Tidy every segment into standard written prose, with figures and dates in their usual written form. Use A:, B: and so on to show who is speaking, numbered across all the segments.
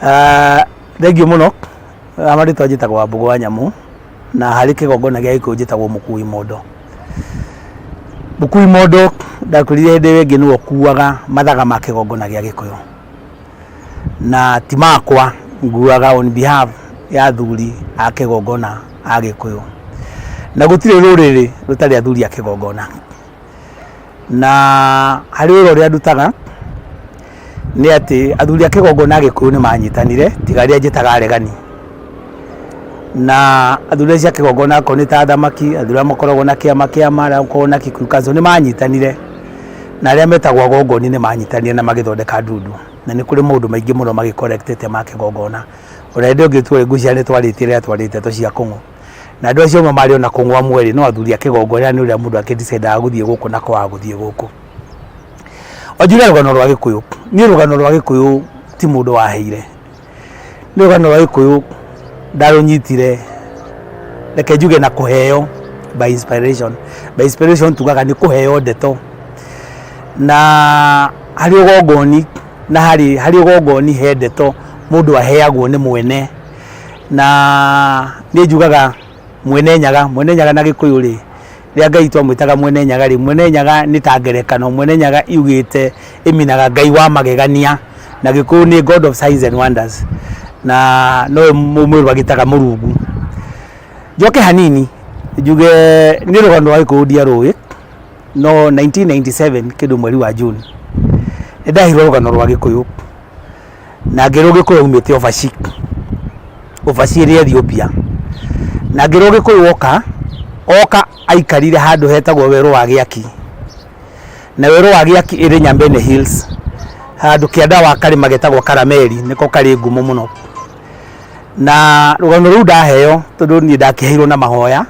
A: Thengiũ mũno. Marĩtwa njĩtagwo Wambũgũ wa Nyamũ, na harĩ kĩgongona gĩa Gĩkũyũ njĩtagwo Mũkui Mondo. Mũkui Mondo ndakwĩrire hĩndĩ ĩyo ĩngĩ nĩwe ũkuaga mathaga ma kĩgongona gĩa Gĩkũyũ. Na ti makwa, nguaga on behalf ya athuri a kĩgongona a Gĩkũyũ. Na gũtirĩ rũrĩrĩ rũtarĩ athuri a kĩgongona. Na harĩ wĩra ũrĩa ndutaga, nĩ atĩ athuri a kĩgongona a Gĩkũyũ nĩ manyitanire, tiga arĩa njĩtaga aregani. Na athuri acio a kĩgongona akorwo nĩ ta athamaki, athuri arĩa makoragwo na kĩama kĩama, arĩa makoragwo na Kikuyu Council nĩ manyitanire, na arĩa metagwo agongoni nĩ manyitanire na magĩthondeka ndundu. Na nĩ kũrĩ maũndũ maingĩ mũno magĩ correct ĩte ma kĩgongona. Ona hĩndĩ ĩyo ĩngĩ ngwĩciria nĩ twarĩtie rĩrĩa twarĩte ndeto cia kũng'ũ. Na andũ acio amwe marĩ ona kũng'wa mweri no athuri a kĩgongona nĩ ũrĩa mũndũ akĩ-decidaga gũthiĩ gũkũ na kwaga gũthiĩ gũkũ. Wanjũria rũgano rwa Gĩkũyũ, niĩ rũgano rwa Gĩkũyũ ti mũndũ waheire. Niĩ rũgano rwa Gĩkũyũ ndarũnyitire reke njuge na kũheo by inspiration. By inspiration tugaga nĩ kũheo ndeto. Na harĩ ũgongoni na harĩ harĩ ũgongoni he ndeto mũndũ aheagwo nĩ mwene. Na niĩ njugaga Mwene Nyaga, Mwene Nyaga na Gĩkũyũ rĩ, rĩrĩa Ngai twamwĩtaga Mwene Nyaga rĩ, Mwene Nyaga nĩ ta ngerekano, Mwene Nyaga yugĩte ĩminaga Ngai wa magegania, na Gĩkũyũ nĩ God of signs and wonders, na no Mũmĩrũ agĩtaga Mũrungu. Njoke hanini njuge nĩ rũgano rwa Gĩkũyũ ndiarũĩ, no 1997 kĩndũ mweri wa June, nĩ ndaheirwo rũgano rwa Gĩkũyũ. Na ngĩrwo Gĩkũyũ aumĩte Obaci, Obaci ĩrĩ Ethiopia. Na ngĩrwo Gĩkũyũ oka, oka aikarire handũ hetagwo werũ wa Gĩaki. Na werũ wa Gĩaki ĩrĩ Nyambene Hills, handũ kĩanda wa karĩma getagwo Karameri, nĩko karĩ ngumo mũno. Na rũgano rũu ndaheo, tondũ niĩ ndakĩheirwo na mahoya,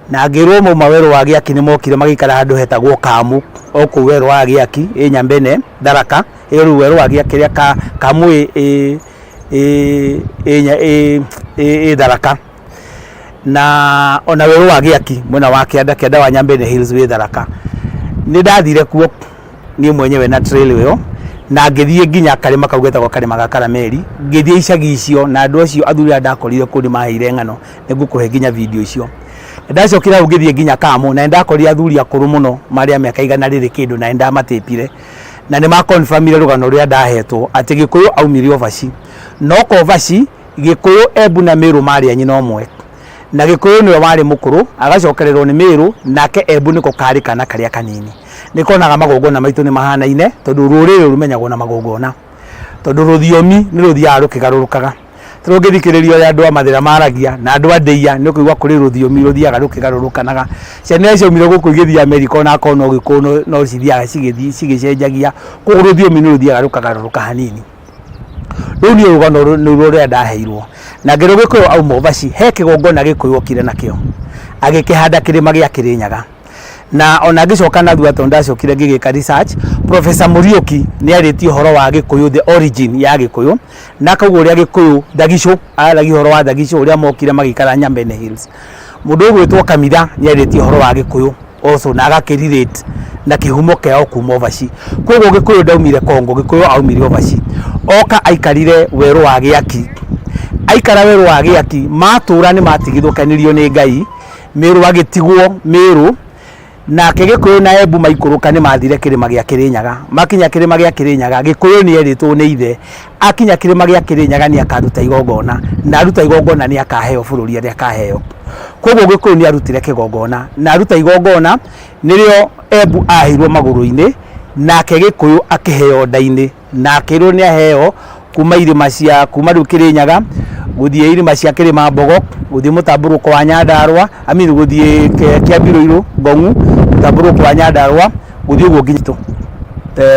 A: Na ngĩrwo mauma werũ wa Gĩaki nĩ mokire magĩikara handũ hetagwo Kamu, o kũu werũ wa Gĩaki ĩ Nyambene, Tharaka, ĩyo rĩu werũ wa Gĩaki ĩrĩa Kamu ĩ ĩ ĩ ĩ ĩ Tharaka. Na ona werũ wa Gĩaki mwena wa kĩanda, kĩanda wa Nyambene Hills wĩ Tharaka. Nĩ ndathire kuo niĩ mwenyewe na trail ĩyo na ngĩthiĩ nginya karĩma kau getagwo karĩma ga Karameri, ngĩthiĩ icagi icio na andũ acio athuri arĩa ndakorire kũu nĩ maheire ng'ano. Nĩ ngũkũhe nginya video icio. Ndacokire hau ngĩthiĩ nginya Kamũ na nĩndakorire athuri akũrũ mũno marĩ a mĩaka igana rĩrĩ kĩndũ na nĩndamatĩpire na nĩ ma-confirmire rũgano rũrĩa ndahetwo atĩ Gĩkũyũ aumire Obaci. No Kobaci, Gĩkũyũ, Embu na Mĩrũ marĩ a nyina ũmwe. Na Gĩkũyũ nĩwe warĩ mũkũrũ, agacokererwo nĩ Mĩrũ, nake Embu nĩko karĩ kana karĩa kanini. Nĩkonaga magongona maitũ nĩ mahanaine tondũ rũrĩrĩ rũmenyagwo na magongona. Tondũ rũthiomi nĩ rũthiaga rũkĩgarũrũkaga. Ta rĩu ũngĩthikĩrĩria ũrĩa andũ a Mathĩra maragia na andũ a Ndĩia nĩ ũkũigua kũrĩ rũthiomi rũthiaga rũkĩgarũrũkanaga. Ciana iria ciaumire gũkũ igĩthiĩ Amerika ona akorwo no Gĩkũyũ no cithiaga cigĩcenjagia. Koguo rũthiomi nĩ rũthiaga rũkagarũrũka hanini. Rũu nĩ rũgano nĩruo rũrĩa ndaheirwo. Na ngĩrwo Gĩkũyũ auma Ũbaci, he kĩgongona Gĩkũyũ okire nakĩo, agĩkĩhanda kĩrĩma gĩa Kĩrĩnyaga. Na ona ngĩcoka na thutha tondũ ndacokire ngĩgĩka research, Professor Mũriũki nĩ arĩtie ũhoro wa Gĩkũyũ, the origin ya Gĩkũyũ, na akauga ũrĩa Gĩkũyũ Thagicũ, aragia ũhoro wa Thagicũ ũrĩa mokire magĩikara Nyambene Hills. Mũndũ ũgwĩtwo Kamitha nĩ arĩtie ũhoro wa Gĩkũyũ also na agakĩ relate na kĩhumo kĩao kuma Obaci. Koguo Gĩkũyũ ndaumire Congo, Gĩkũyũ aumire Obaci. Oka aikarire werũ wa Gĩaki. Aikara werũ wa Gĩaki, matũra nĩ matigithũkanirio nĩ Ngai, Mĩrũ agĩtigwo Mĩrũ, nake Gĩkũyũ na Embu maikũrũka nĩ mathire kĩrĩma gĩa Kĩrĩnyaga. Makinya kĩrĩma gĩa Kĩrĩnyaga, Gĩkũyũ nĩ erĩtwo nĩ ithe, akinya kĩrĩma gĩa Kĩrĩnyaga nĩ akaruta igongona, na aruta igongona nĩ akaheo bũrũri arĩa akaheo. Koguo Gĩkũyũ nĩ arutire kĩgongona, na aruta igongona nĩrĩo Embu aheirwo magũrũ-inĩ, nake Gĩkũyũ akĩheo nda-inĩ. Na akĩrwo nĩ aheo kuma irĩma cia kuma rĩu Kĩrĩnyaga gũthiĩ irĩma cia Kĩrĩma Mbogo gũthiĩ mũtambũrũko wa Nyandarũa I mean gũthiĩ Kĩambirũirũ Ngong'u mũtambũrũko wa Nyandarũa gũthiĩ ũguo nginya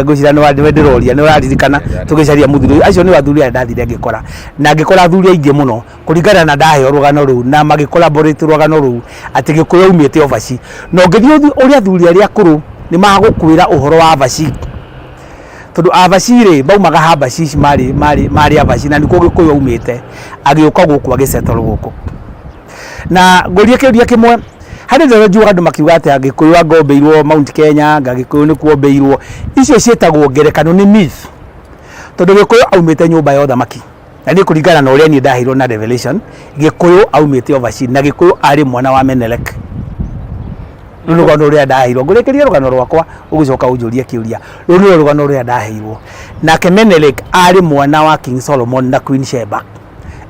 A: ngwĩciria nĩwe ndĩroria nĩ ũraririkana tũgĩcaria mũthuri ũyũ. Acio nĩo athuri arĩa ndathire ngĩkora na ngĩkora athuri aingĩ mũno kũringana na ndaheo rũgano rũu na magĩ collaborate rũgano rũu atĩ Gĩkũyũ aumĩte Obaci. Na ũngĩthiĩ ũrie athuri arĩa akũrũ nĩ magũkwĩra ũhoro wa Abaci. Tondũ Abaci rĩ, maumaga Habashish marĩ marĩ marĩ Abaci na nĩkuo Gĩkũyũ aumĩte agĩũka gũkũ agĩ settle gũkũ. Na ngũrie kĩũria kĩmwe, harĩ rĩrĩa njugaga andũ makiuga atĩ Agĩkũyũ anga ombĩirwo Mount Kenya, anga Gĩkũyũ nĩkuo ombĩirwo. Icio ciĩtagwo ngerekano nĩ myth. Tondũ Gĩkũyũ aumĩte nyũmba ya ũthamaki. Na niĩ kũringana na ũrĩa niĩ ndaheirwo na revelation, Gĩkũyũ aumĩte overseas na Gĩkũyũ arĩ mwana wa Menelek. Rũu nĩ rũgano rũrĩa ndaheirwo. Ngũrĩkĩrie rũgano rwakwa ũgĩcoka ũnjũrie kĩũria. Rũu nĩruo rũgano rũrĩa ndaheirwo. Nake Menelik arĩ mwana wa King Solomon na Queen Sheba.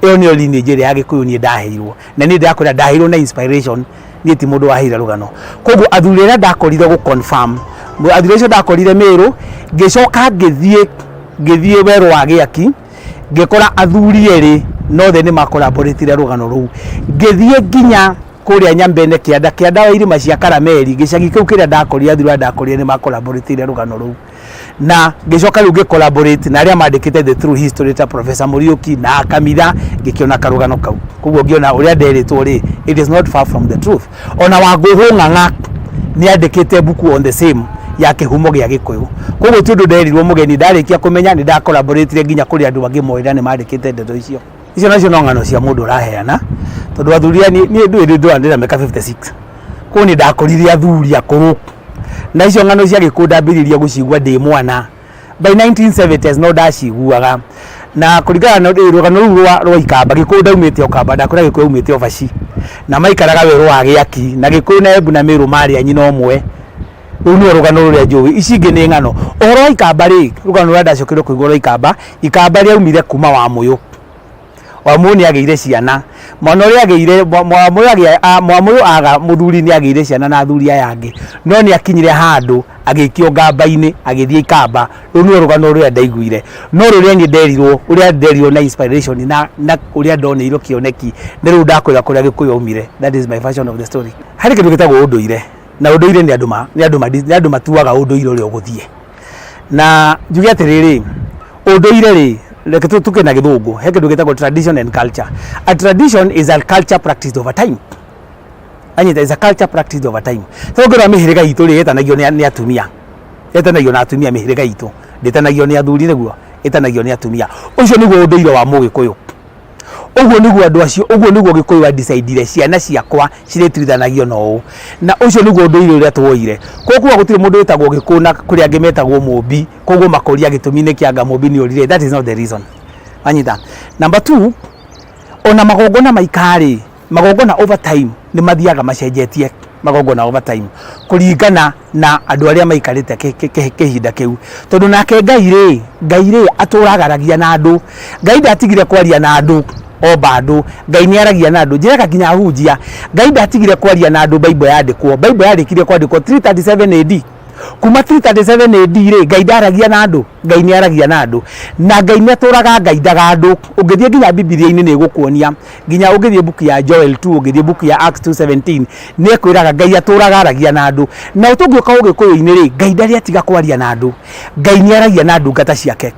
A: Ĩyo nĩyo lineage ĩrĩa ya Gĩkũyũ niĩ ndaheirwo. Na niĩ ndĩrakwĩra ndaheirwo na inspiration, niĩ ti mũndũ waheire rũgano. Koguo athuri arĩa ndakorire gũ confirm, athuri acio ndakorire Mĩrũ, ngĩcoka ngĩthiĩ ngĩthiĩ werũ wa Gĩaki, ngĩkora athuri erĩ nothe nĩ makoraborĩtire rũgano rũu. Ngĩthiĩ nginya kũrĩa Nyambene kĩanda, kĩanda wa irĩma cia Karameri, gĩcagi kĩu kĩrĩa ndakorire athuri arĩa ndakorire nĩ makoraborĩtire rũgano rũu. Na ngĩcoka rĩu ngĩ collaborate na arĩa mandĩkĩte the true history ta Professor Mũriũki na Kamitha, ngĩkĩona karũgano kau. Koguo ngĩona ũrĩa nderĩtwo rĩ, it is not far from the truth. Ona Wangũhũ Ng'ang'a nĩ andĩkĩte mbuku on the same ya kĩhumo gĩa Gĩkũyũ. Koguo ti ũndũ nderirwo mũgeni, ndarĩkia kũmenya nĩ ndakoraborĩtire nginya kũrĩ andũ angĩ moĩ na nĩ mandĩkĩte ndeto icio. Icio nacio no ng'ano cia mũndũ ũraheana, tondũ athuri aya niĩ ndũĩ ndĩ ndĩna mĩaka 56. Koguo nĩ ndakorire athuri akũrũ na icio ng'ano cia Gĩkũyũ ndambĩrĩirie gũcigua ndĩ mwana. By 1970s no ndaciguaga. Na kũringana na rũgano rũu rwa Ikamba, Gĩkũyũ ndaumĩte o Kamba, ndakwĩra Gĩkũyũ aumĩte o Baci. Na maikaraga werũ wa Gĩaki, na Gĩkũyũ na Embu na Mĩrũ marĩ a nyina ũmwe. Rũu nĩruo rũgano rũrĩa njũĩ, ici ingĩ nĩ ng'ano. Ũhoro wa Ikamba rĩ, rũgano rũrĩa ndacokire kũigua rwa Ikamba, Ikamba rĩaumire kuma Wamũyũ. Wamũyũ nĩ agĩire ciana, mwana ũrĩa agĩire, Wamũyũ agĩa, Wamũyũ aga mũthuri nĩ agĩire ciana na athuri aya angĩ, no nĩ akinyire handũ agĩikio ngamba-inĩ agĩthiĩ Ikamba. Rũu nĩruo rũgano rũrĩa ndaiguire. No rũrĩa niĩ nderirwo, ũrĩa nderirwo na inspiration na na ũrĩa ndoneirwo kĩoneki, nĩ rũu ndakwĩra kũrĩa Gĩkũyũ aumire. That is my version of the story. Harĩ kĩndũ gĩtagwo ũndũire. Na ũndũire nĩ andũ ma, nĩ andũ ma, nĩ andũ matuaga ũndũire ũrĩa ũgũthiĩ. Na njuge atĩrĩrĩ, ũndũire rĩ, reke tũke na gĩthũngũ, he kĩndũ gĩtagwo tradition and culture. A tradition is a culture practiced over time. Anyita, is a culture practiced over time. Tondũ ũngĩrora mĩhĩrĩga itũ rĩ, ĩtanagio nĩ atumia. Ĩtanagio na atumia mĩhĩrĩga itũ. Ndĩtanagio nĩ athuri nĩguo, ĩtanagio nĩ atumia. Ũcio nĩguo ũndũire wa Mũgĩkũyũ. Ũguo nĩguo andũ acio, ũguo nĩguo Gĩkũyũ a decide ciana ciakwa cirĩtuithanagio na ũũ. Na ũcio nĩguo ũndũire ũrĩa tuoire. Koguo kuga gũtirĩ mũndũ wĩtagwo Gĩkũyũ na kũrĩ angĩ metagwo Mũmbi, koguo makoria gĩtũmi nĩ kĩ anga Mũmbi nĩ orire, that is not the reason. Wanyita? Number two, ona magongona maika-rĩ, magongona over time nĩ mathiaga macenjetie magongona over time kũringana na andũ arĩa maikarĩte kĩhinda kĩu. Tondũ nake Ngai rĩ, Ngai rĩ atũraga aragia na andũ. Ngai ndatigire kwaria na andũ omba andũ. Ngai nĩ aragia na andũ. Njĩraga nginya ahunjia, Ngai ndatigire kwaria na andũ Bible yandĩkwo. Bible yarĩkirie kwandĩkwo 337 AD. Kuma 337 AD rĩ, Ngai ndaragia na andũ. Ngai nĩ aragia na andũ. Na Ngai nĩ atũraga ngaindaga andũ. Ũngĩthiĩ nginya Bibilia-inĩ nĩ ĩgũkuonia. Nginya ũngĩthiĩ mbuku ya Joel 2, ũngĩthiĩ mbuku ya Acts 2:17, nĩ ĩkwĩraga Ngai atũraga aragia na andũ. Na tũngĩũka ũgĩkũyũ-inĩ rĩ, Ngai ndarĩ atiga kwaria na andũ. Ngai nĩ aragia na ndungata ciake.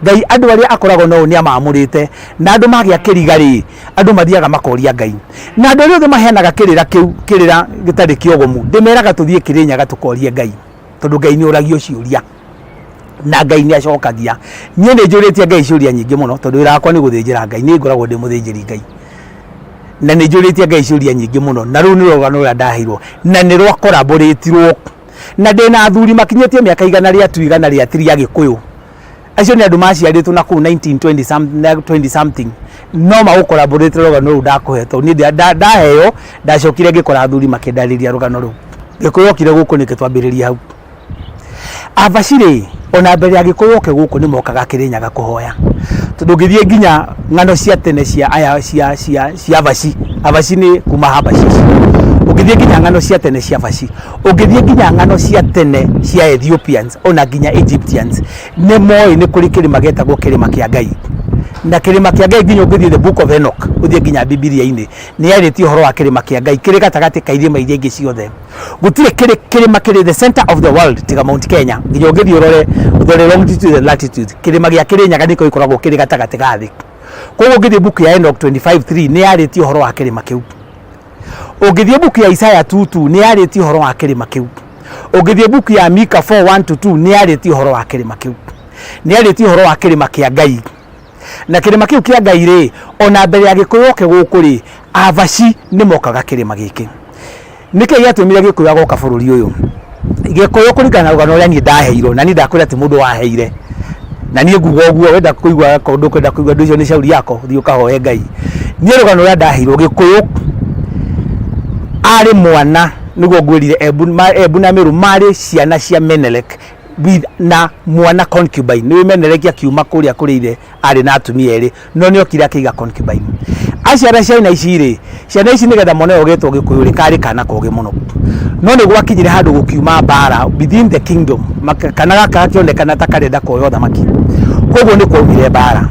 A: Ngai andũ arĩa akoragwo nao nĩ amamũrĩte. Na andũ magĩa kĩriga rĩ, andũ mathiaga makoria Ngai. Na andũ arĩa othe maheanaga kĩrĩra kĩu, kĩrĩra gĩtarĩ kĩogomu, ndĩmeraga tũthiĩ Kĩrĩnyaga tũkorie Ngai. Tondũ Ngai nĩ oragio ciũria. Na Ngai nĩ acokagia. Niĩ nĩ njũrĩtie Ngai ciũria nyingĩ mũno, tondũ wĩra wakwa nĩ gũthĩnjĩra Ngai. Niĩ ngoragwo ndĩ mũthĩnjĩri Ngai. Na nĩ njũrĩtie Ngai ciũria nyingĩ mũno. Na rũu nĩ rũgano rũrĩa ndaheirwo. Na nĩ rwakoraborĩtirwo. Na ndĩna athuri makinyĩtie mĩaka igana rĩa tu, igana rĩa tiri a Gĩkũyũ. Acio nĩ andũ maciarĩtwo na kũu 1920 something. No magũkoraborĩte rũgano rũu ndakũhe, tondũ niĩ ndaheo, ndacokire ngĩkora athuri makĩndarĩria rũgano rũu. Gĩkũyũ okire gũkũ nĩkĩ twambĩrĩrie hau. Abaci rĩ, ona mbere ya Gĩkũyũ oke gũkũ nĩ mokaga Kĩrĩnyaga kũhoya. Tondũ ũngĩthiĩ nginya ng'ano cia tene cia aya cia cia cia Abaci, Abaci nĩ kuma Habashi. Ũngĩthiĩ nginya ng'ano cia tene cia Abaci, ũngĩthiĩ nginya ng'ano cia tene cia Ethiopians ona nginya Egyptians, nĩ moĩ nĩ kũrĩ kĩrĩma gĩtagwo kĩrĩma kĩa Ngai. Na kĩrĩma kĩa Ngai nginya ũngĩthiĩ the book of Enoch, ũthiĩ nginya Bibilia-inĩ, nĩ yarĩtie ũhoro wa kĩrĩma kĩa Ngai kĩrĩ gatagatĩ ka irĩma iria ingĩ ciothe. Gũtirĩ kĩrĩ kĩrĩma kĩrĩ the center of the world tiga Mount Kenya. Nginya ũngĩthiĩ ũrore ũthore longitude and latitude, kĩrĩma gĩa Kĩrĩnyaga nĩkĩo gĩkoragwo kĩrĩ gatagatĩ ga thĩ. Koguo ũngĩthiĩ mbuku ya Enoch 25:3 nĩ yarĩtie ũhoro wa kĩrĩma kĩu. Ũngĩthiĩ mbuku ya Isaiah 2:2 nĩ yarĩtie ũhoro wa kĩrĩma kĩu. Ũngĩthiĩ mbuku ya Mika 4:1-2 nĩ yarĩtie ũhoro wa kĩrĩma kĩu. Nĩ yarĩtie ũhoro wa kĩrĩma kĩa Ngai. Na kĩrĩma kĩu kĩa Ngai rĩ, ona mbere ya Gĩkũyũ oke gũkũ rĩ, Abaci nĩ mokaga kĩrĩma gĩkĩ. Nĩkĩ gĩatũmire Gĩkũyũ agoka bũrũri ũyũ? Gĩkũyũ kũringana na rũgano rũrĩa niĩ ndaheirwo, na niĩ ndakwĩra ti mũndũ waheire. Na niĩ nguga ũguo, wenda kũigua akorwo ndũkwenda kũigua, ũndũ ũcio nĩ shauri yako, thiĩ ũkahoe Ngai. Niĩ rũgano rũrĩa ndaheirwo, Gĩkũyũ arĩ mwana, nĩguo ngwĩrire, Embu, Embu na Meru marĩ ciana cia Menelek with na mwana concubine. Nĩ Menelek akiuma kũrĩa kũrĩ ithe arĩ na atumia erĩ, no nĩ okire akĩiga concubine. Aciara ciana ici rĩ, ciana ici nĩgetha mwana ũyũ ũgetwo Gĩkũyũ rĩ, karĩ kana kogĩ mũno. No nĩ gwakinyire handũ gũkiuma mbara within the kingdom, kana gaka gakĩonekana ta karenda kuoya ũthamaki. Koguo nĩ kwaumire mbara.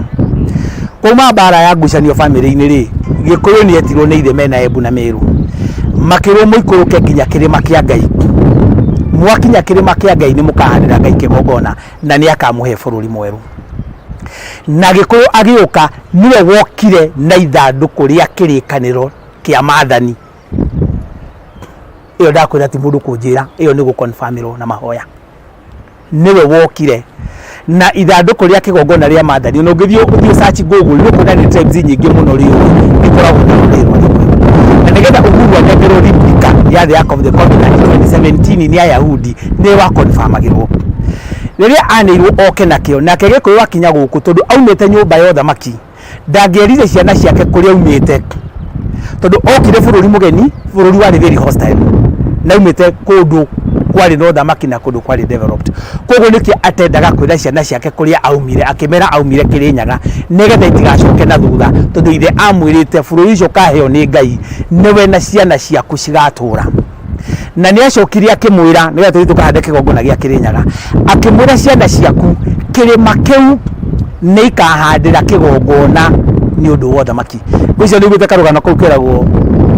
A: Kwauma mbara ya ngucanio bamĩrĩ-inĩ rĩ, Gĩkũyũ nĩ etirwo nĩ ithe mena Embu na Meru. Makĩrwo mũikũrũke nginya kĩrĩma kĩa Ngai. Mwakinya kĩrĩma kĩa Ngai nĩ mũkahandĩra Ngai kĩgongona na nĩ akamũhe bũrũri mwerũ. Na Gĩkũyũ agĩũka nĩwe wokire na ithandũkũ rĩa kĩrĩkanĩro kĩa maathani. Ĩyo ndakwĩra ti mũndũ kũnjĩra, ĩyo nĩ gũconfirmĩrwo na mahoya. Nĩwe wokire na ithandũkũ rĩa kĩgongona rĩa maathani. Ona ũngĩthiĩ ũthiĩ search Google nĩ ũkuona nĩ tribes nyingĩ mũno rĩũĩ ikoragwo na rũrĩrĩ rwa Gĩkũyũ. Na nĩgetha Uhuru anengerwo replica ya the Ark of the Covenant 2017 nĩ Ayahudi, nĩwe waconfirmagĩrwo. Rĩrĩa anĩirwo oke nakĩo, nake Gĩkũyũ akinya gũkũ, tondũ aumĩte nyũmba ya ũthamaki, ndangĩerire ciana ciake kũrĩa aumĩte, tondũ okire bũrũri mũgeni, bũrũri warĩ very hostile, na aumĩte kũndũ kwarĩ na ũthamaki na kũndũ kwarĩ developed. Koguo nĩkĩo atendaga kwĩra ciana ciake kũrĩa aumire, akĩmera aumire Kĩrĩnyaga, nĩgetha itigacoke na thutha, tondũ ithe amwĩrĩte bũrũri ũcio ũkaheo nĩ Ngai, nĩwe na ciana ciaku cigatũra. Na nĩ acokire akĩmwĩra, nĩgetha tũthiĩ tũkahande kĩgongona gĩa Kĩrĩnyaga, akĩmwĩra ciana ciaku kĩrĩma kĩu nĩ ikahandĩra kĩgongona nĩ ũndũ wa ũthamaki. Ngwĩciria nĩ ũiguĩte karũgano kau keragwo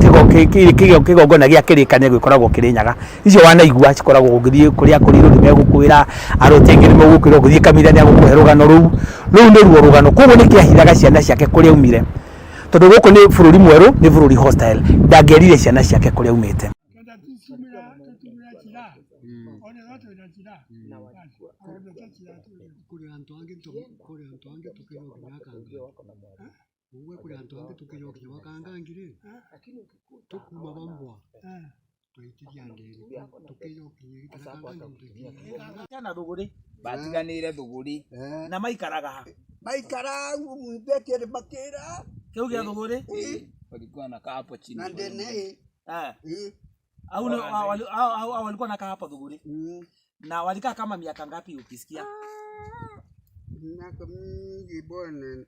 A: kĩgongona gĩa kĩrĩkanĩro gĩkoragwo Kĩrĩnyaga. Icio wanaigua cikoragwo ũngĩthiĩ kũrĩa kũrĩ nĩ megũkwĩra, arũti aingĩ nĩ megũkwĩra, ũngĩthiĩ Kamira nĩ agũkũhe rũgano rũu. Rũu nĩruo rũgano. Koguo nĩkĩo ahithaga ciana ciake kũrĩa aumire. Tondũ gũkũ nĩ bũrũri mwerũ, nĩ bũrũri hostile, ndangĩerire ciana ciake kũrĩa aumĩte. Na thũgũrĩ
B: Batiganire thũgũrĩ.
A: Na maikaraga ha?
C: Maikara mbekere makira.
A: Kĩu gĩa thũgũrĩ?
B: Walikuwa wanakaa hapo chini.
C: Na ndene.
A: Eh. Au au walikuwa wanakaa hapo Thuguri? Na walikaa kama miaka ngapi ukisikia?
C: Miaka mingi bwana.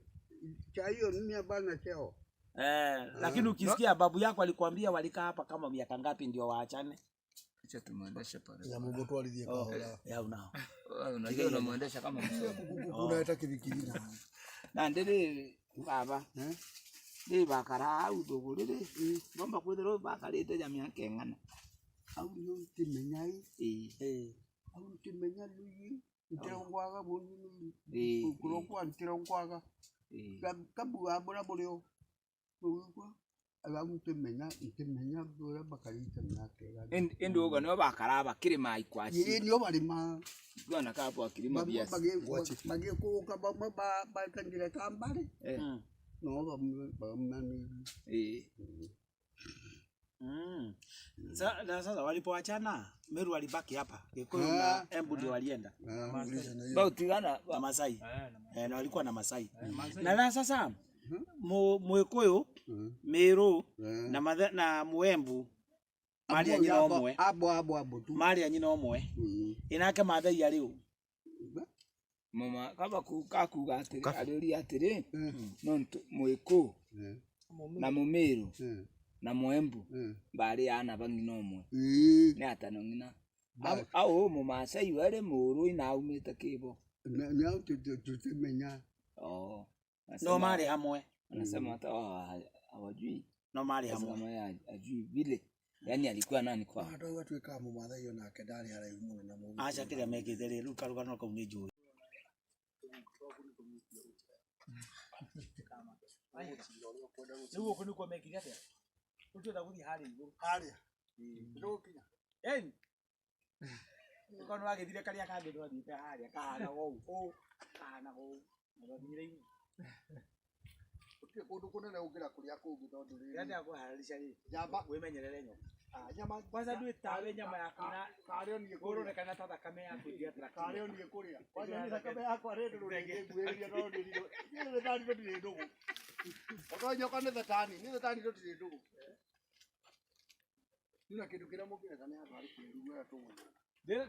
C: Cha hiyo mimi bana cheo.
A: Eh, lakini ukisikia babu yako alikwambia walikaa hapa kama miaka ngapi ndio waachane?
B: Acha tumuendeshe pale.
D: Ya mugutwarithie kahora.
A: Ya unao.
B: Unajua unamuendesha kama msomi.
D: Unaeta kirikiri.
B: Na ndiri baba. Ndiri bakara au thuguri ri. Ngomba kwithirwo bakarite ja miaka ing'ana.
C: Au no timenya.
B: Eh.
C: Au timenya luyi. Ntirongwaga boni. Kurokwa ntirongwaga. Kabu abura bulio. Kwa alamu timenya timenya bora bakarita miaka ing'ana.
B: Indi ugo nio bakara bakirima ikwaci.
C: Ii nio barima.
B: Walikuwa wanakaa hapo wakilima viazi.
C: Bagikuka bamwe bakangire kambare. No bamwe.
A: Na sasa walipoachana Meru alibaki hapa. Gikuyu na Embu ndio walienda.
B: Bautigana
A: na Masai. Na walikuwa na Masai. Na sasa Mwikuyu, Meru na na Muembu mari a nyina ũmwe.
C: Abo abo abo tu.
A: Mari a nyina ũmwe. Inake Mathai arĩ ũ?
B: Mama kaba kuga atiri ariũria atiri no Mwikuyu na Mumiru na Muembu bari ana bang'ina ũmwe. Nĩ atano ng'ina. Au Mumasai were mũũrũ ina aumĩte kĩbo.
C: Na tutimenya.
B: Oh.
A: No mari hamwe.
B: Anasema hata hawajui.
A: No mari hamwe.
B: Kama yeye hajui vile. Yaani alikuwa nani kwa?
D: Andũ atuĩkaga Mũmathai onake ndarĩ haraihu mũno na Mũgĩkũyũ.
A: Aca kĩrĩa mekĩte rĩ, rĩu karũgano kau nĩ njũĩ. Rĩu gũkũ nĩkuo mekire atĩa? Rĩu tũrenda gũthiĩ harĩa igũrũ.
D: Harĩa? Nĩtũgũkinya?
A: Ĩni. Ũkorwo nĩwagĩthire karĩa kangĩ ndwathiĩte harĩa kahanaga ũũ, ũũ, kahanaga ũũ. Na ndwakinyire igũrũ.
C: Gũtirĩ kũndũ
D: Kũndũ kũnene gũkĩra kũrĩa kũngĩ tondũ rĩrĩ
A: Ndĩrenda kũharĩrĩria rĩ
D: njamba
A: wĩmenyerere nyoka.
D: Ah, nyama
B: Kwanza ndwĩtawe nyama yaku na
D: karĩ o niĩ kũrĩa
B: ũronekana ta thakame yaku ĩngĩatrakire.
D: Karĩ o niĩ kũrĩa kwanja nĩ thakame yakwa rĩ ndũrũ ndĩngĩnguhĩrĩria no nĩ nĩ thani tũtirĩ ndũgũ okorwo nyoka nĩ thetani nĩ thetani tũtirĩ ndũgũ. Nina kĩndũ kĩrĩa mũngĩreka nĩ handũ harĩ kĩruru wega tũgũthiĩ.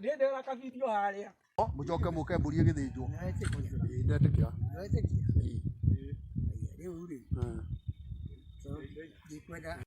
B: Ndĩrenda kabidio harĩa.
D: Mũcoke mũke mbũri ĩgĩthĩnjwo. Ĩĩ ndetĩkĩra.
E: Ndwetĩkia?
D: Ĩĩ.
E: Rĩu rĩ, ndikwenda.